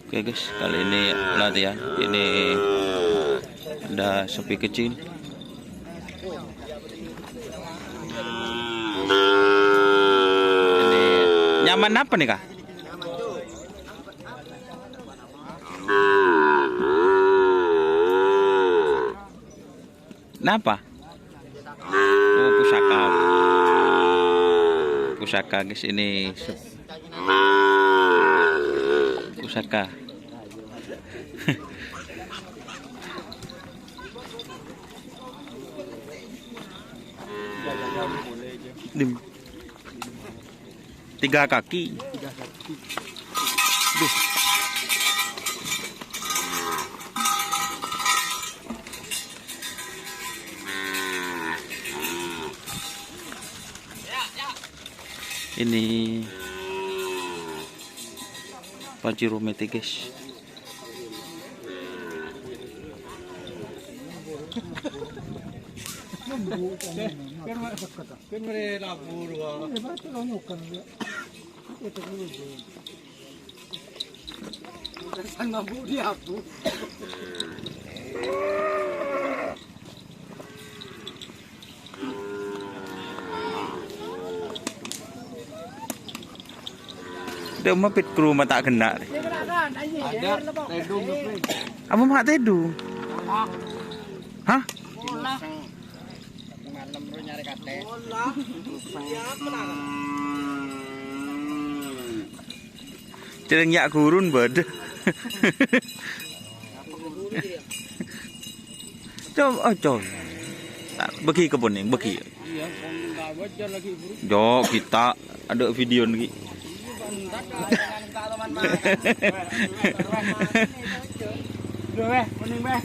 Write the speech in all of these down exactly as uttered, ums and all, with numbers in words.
Oke, guys, kali ini latihan. Ini ada sapi kecil. Ini nyaman apa nih, Kak? Napa? Oh, pusaka. Pusaka, guys, ini se-, pusaka. Dim. Tiga kaki. Duh. Ini Pajero mete, guys. Kan mere-, kan mere labu, dua. Kan mabuk di aku. Dâ' emma pit kru ma' ta' ghenna', rè. Ada tedung, Jupri. Apa ma' tedung? Hah? Malem ro nyarè katè. Cereng ya' gurun bâdâ. Cong, oh, cong. Bâgi ka ponèng, bâgi. Iya, ponèng ta' wajar lagi, Bro. Jo, kita ada video lagi. Bro, weh, ponèng, weh.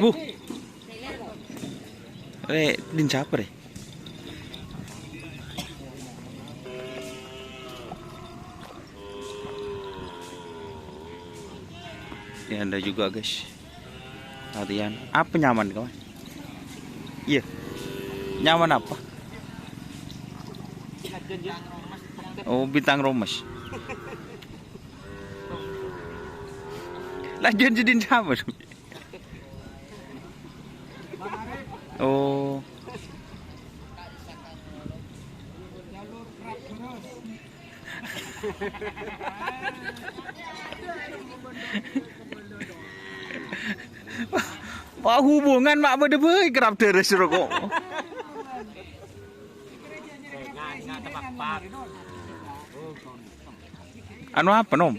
Wuh. Rè, din sapa, rè? Ini ada juga, guys. Latihan. Apa nyaman, kawan? Iya. Nyaman apa? Oh, bintang romes. Lanjut jadi apa? Oh. Wah, hubungan ma' bâdâ bhâi kerap dârâ soro ko'. Anu apa, Nom?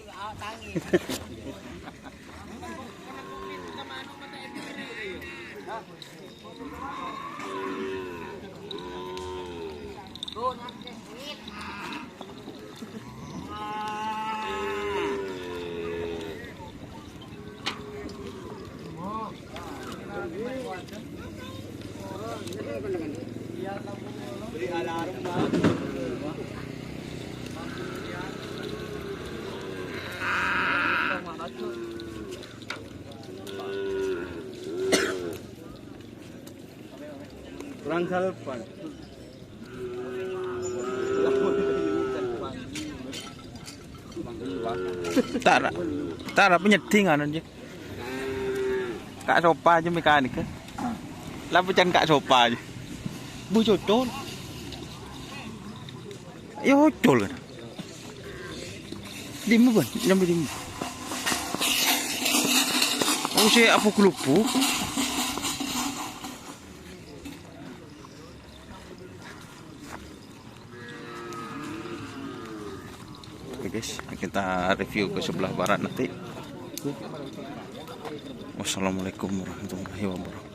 Kurang salpan. Tara, tara penyeding anu, Cek. Kak Sopa aja mekanik, kan? Lah, pecan Kak Sopa aja. Bu cocol. Ya, ocol, kan? Dimma, Ban? Nyampe dimma? Oh, sè apa kelupuk? Oke, guys, kita review ke sebelah barat nanti. Wassalamualaikum warahmatullahi wabarakatuh.